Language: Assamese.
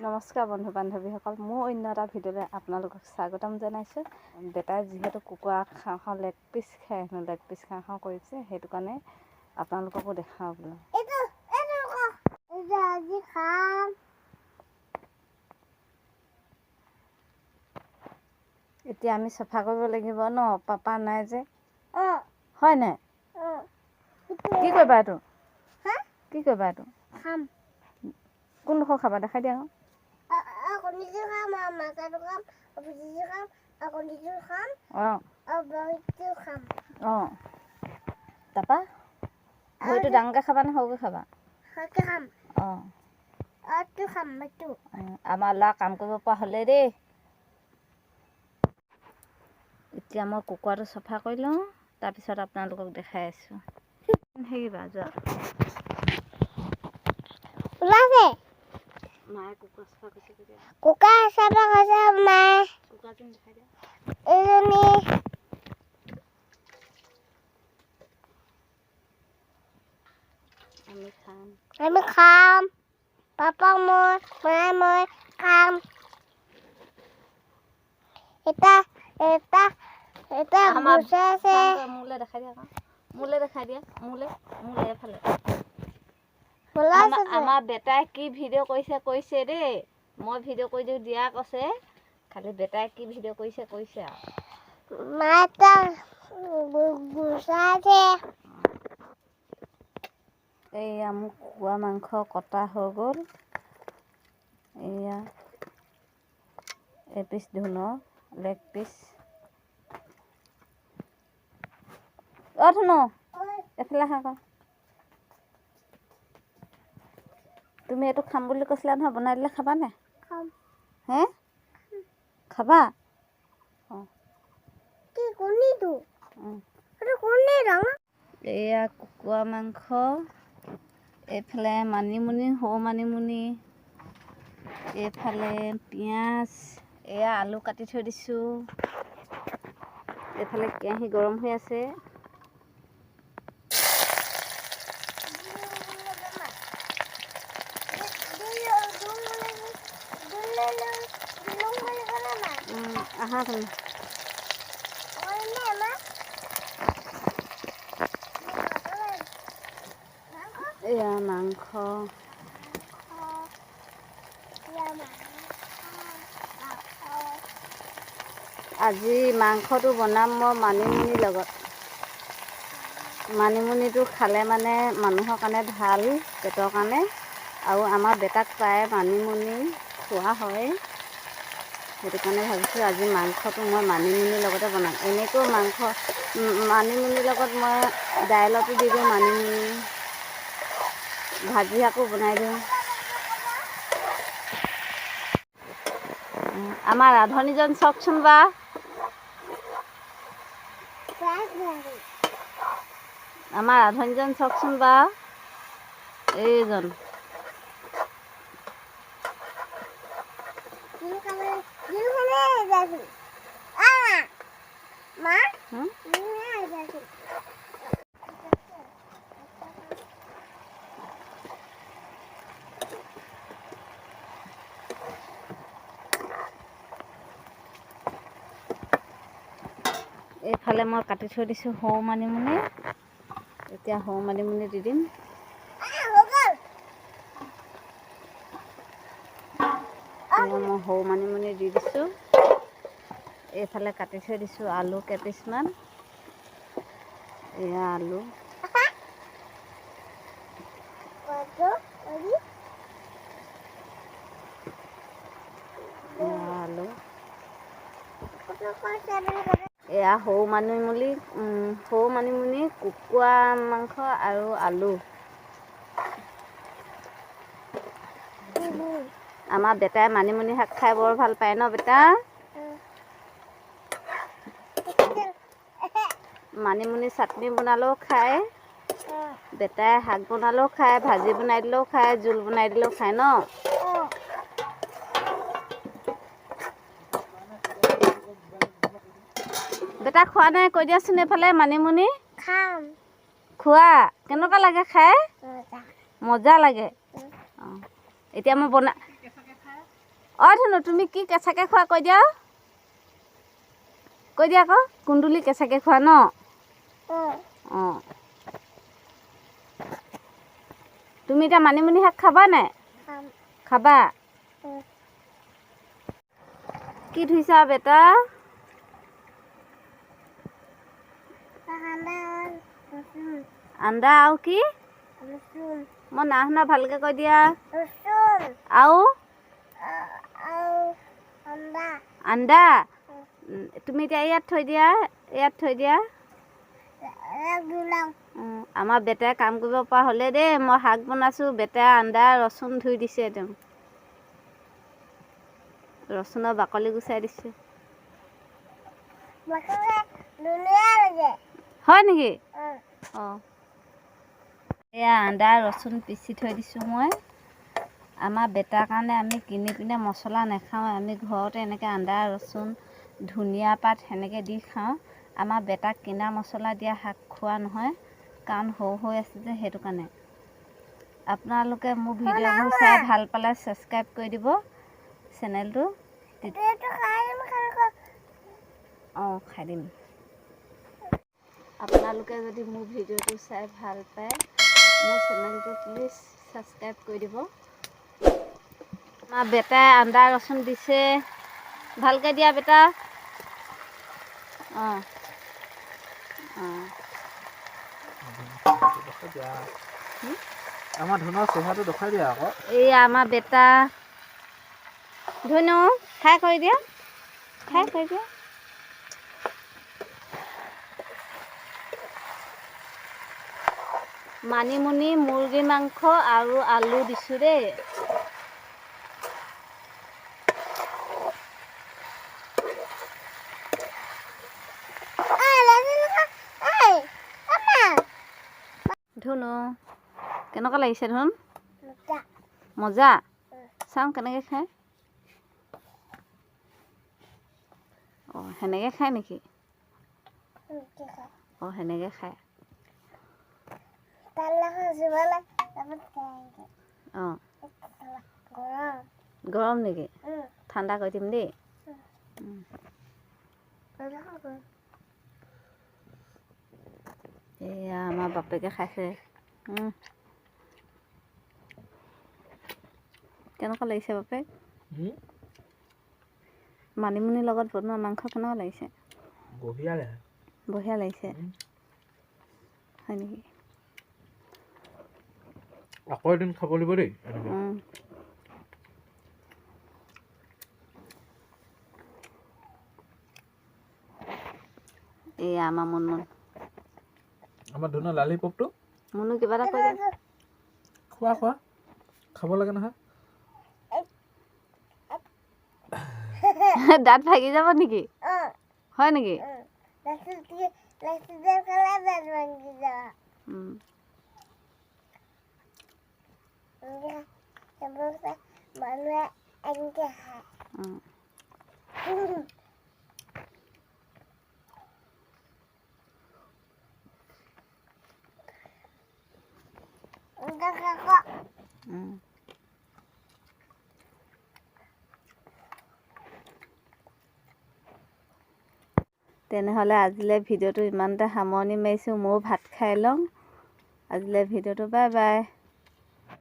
নমস্কাৰ বন্ধু বান্ধৱীসকল, মোৰ অন্য এটা ভিডিঅ'লৈ আপোনালোকক স্বাগতম জনাইছোঁ। বেটাই যিহেতু কুকুৰা খাওঁ খাওঁ লেগ পিচ খাই হেনো লেগ পিচ খাওঁ খাওঁ কৰিছে, সেইটো কাৰণে আপোনালোককো দেখাওঁ বোলো। এতিয়া আমি চফা কৰিব লাগিব ন, পাপা নাই যে, হয় নাই? কি কৰিবা এইটো? কি কৰিবা এইটো? কোনডোখৰ খাবা দেখাই দিয়া। অঁ, তাৰপৰা ভৰিটো ডাঙৰকৈ খাবা নে সৰুকৈ খাবা? অঁ, আমাৰ ল'ৰা কাম কৰিব পৰা হ'লেই দেই। এতিয়া মই কুকুৰাটো চফা কৰি লওঁ, তাৰপিছত আপোনালোকক দেখাই আছোঁ। হেৰিবা যোৱা, মায়ে কুকুৰা চফা কৰিছে। কুকুৰা চফা কৰিছে মায়ে। কুকুৰাজনী দেখাই দিয়া। এইজনী। আমি খাম, আমি খাম, পাপা মই, মায়ে মই খাম। এটা এটা এটা গুচা আছে। মোলৈ দেখাই দিয়া, মোলৈ দেখাই দিয়া, মোলৈ মোলৈ এইফালে। আমাৰ বেটাই কি ভিডিঅ' কৰিছে কৈছে দেই, মই ভিডিঅ' কৰি দিওঁ দিয়া কৈছে, খালি বেটাই কি ভিডিঅ' কৰিছে কৈছে আৰু। এইয়া মোৰ কুকুৰা মাংস কটা হৈ গ'ল। এইয়া এপিচ ধুনৰ লেগ পিচ। অ' ধুনু এইফালে আহা আকৌ। তুমি এইটো খাম বুলি কৈছিলা নহয়, বনাই দিলে খাবা নে? হে খাবা? এয়া কুকুৰা মাংস, এইফালে মানিমুনি, সৰু মানিমুনি, এইফালে পিঁয়াজ, এয়া আলু কাটি থৈ দিছোঁ। এইফালে কেৰাহী গৰম হৈ আছে। আহা তুমি। এয়া মাংস, আজি মাংসটো বনাম মই মানিমুনিৰ লগত। মানিমুনিটো খালে মানে মানুহৰ কাৰণে ভাল, পেটৰ কাৰণে। আৰু আমাৰ বেটাক প্ৰায় মানিমুনি খোৱা হয়, সেইটো কাৰণে ভাবিছোঁ আজি মাংসটো মই মানিমুনিৰ লগতে বনাম। এনেকৈও মাংস মানিমুনিৰ লগত মই দাইলতো দি দিওঁ, মানিমুনি ভাজি শাকো বনাই দিওঁ। আমাৰ ৰান্ধনীজন চাওকচোন বা, আমাৰ ৰান্ধনীজন চাওকচোন বা, এইজন। এইফালে মই কাটি থৈ দিছোঁ সৰু মানিমুনি, এতিয়া সৰু মানিমুনি দি দিম। মই সৰু মানিমুনি দি দিছোঁ। এইফালে কাটি থৈ দিছোঁ আলু কেইপিচমান, এয়া আলু। আলু, এয়া সৰু মানিমুনি, সৰু মানিমুনি, কুকুৰা মাংস আৰু আলু। আমাৰ বেটাই মানিমুনি শাক খাই বৰ ভাল পায় ন বেটা? মানিমুনি চাটনি বনালেও খায় বেটাই, শাক বনালেও খায়, ভাজি বনাই দিলেও খায়, জোল বনাই দিলেও খায় ন? বেটা খোৱা নাই কৈ দিয়াচোন এইফালে মানিমুনি খাম। খোৱা কেনেকুৱা লাগে খাই? মজা লাগে। অঁ, এতিয়া মই বনা অ ধুনু, তুমি কি কেঁচাকৈ খোৱা কৈ দিয়া, কৈ দিয়া আকৌ। কুন্দুলি কেঁচাকৈ খোৱা ন? অঁ, তুমি এতিয়া মানিমুনি শাক খাবা নাই? খাবা। কি ধুইছা বেটা? আন্দা আৰু কি? মই নাই শুনা, ভালকৈ কৈ দিয়া। আৰু আন্দা। তুমি এতিয়া ইয়াত থৈ দিয়া, ইয়াত থৈ দিয়া। আমাৰ বেটাই কাম কৰিব পৰা হ'লে দেই। মই শাক বনাইছোঁ, বেটাই আন্দা ৰচুন ধুই দিছে। তেওঁ ৰচুনৰ বাকলি গুচাই দিছে। হয় নেকি? অঁ, এয়া আন্দা ৰচুন পিচি থৈ দিছোঁ মই। আমাৰ বেটাৰ কাৰণে আমি কিনি পিনে মছলা নাখাওঁ, আমি ঘৰতে এনেকৈ আন্দা ৰচুন ধনিয়া পাত সেনেকৈ দি খাওঁ। আমাৰ বেটাক কিনা মছলা দিয়া শাক খোৱা নহয়, কাৰণ সৰু হৈ আছে যে, সেইটো কাৰণে। আপোনালোকে মোৰ ভিডিঅ'বোৰ চাই ভাল পালে ছাবস্ক্ৰাইব কৰি দিব চেনেলটো। অঁ, খাই দিম। আপোনালোকে যদি মোৰ ভিডিঅ'টো চাই ভাল পায়, মোৰ চেনেলটো প্লিজ ছাবস্ক্ৰাইব কৰি দিব। আমাৰ বেটাই আন্দা ৰচুন দিছে, ভালকৈ দিয়া বেটা। অঁ অঁ, আমাৰ ধুনৰ চেহেৰাটো দেখুৱাই দিয়া আকৌ। এইয়া আমাৰ বেটা ধুনু, খাই কৰি দিয়া, খাই কৰি দিয়া। মানিমুনি, মুৰ্গী মাংস আৰু আলু দিছোঁ দেই। ধুনু, কেনেকুৱা লাগিছে ধুন? মজা। চাওঁ কেনেকৈ খায়। অঁ, সেনেকৈ খায় নেকি? অঁ, সেনেকৈ খায়। অঁ, গৰম নেকি? ঠাণ্ডা কৰি দিম দেই। এয়া আমাৰ বাপেকে খাইছে। কেনেকুৱা লাগিছে বাপেক? মানিমুনিৰ লগত বনোৱা মাংস কেনেকুৱা লাগিছে? বঢ়িয়া লাগিছে। হয় নেকি? আকৌ এদিন খাব লাগিব দেই। এয়া আমাৰ মুনমুন। আমাৰ ধুনীয়া লালিপপটো। মুনু কিবা এটা কৈ দে। খোৱা খোৱা, খাব লাগে নহয়। দাঁত ভাগি যাব নেকি? হয় নেকি? তেনেহ'লে আজিলৈ ভিডিঅ'টো ইমানতে সামৰণি মাৰিছোঁ। ময়ো ভাত খাই লওঁ। আজিলৈ ভিডিঅ'টো বাই বাই।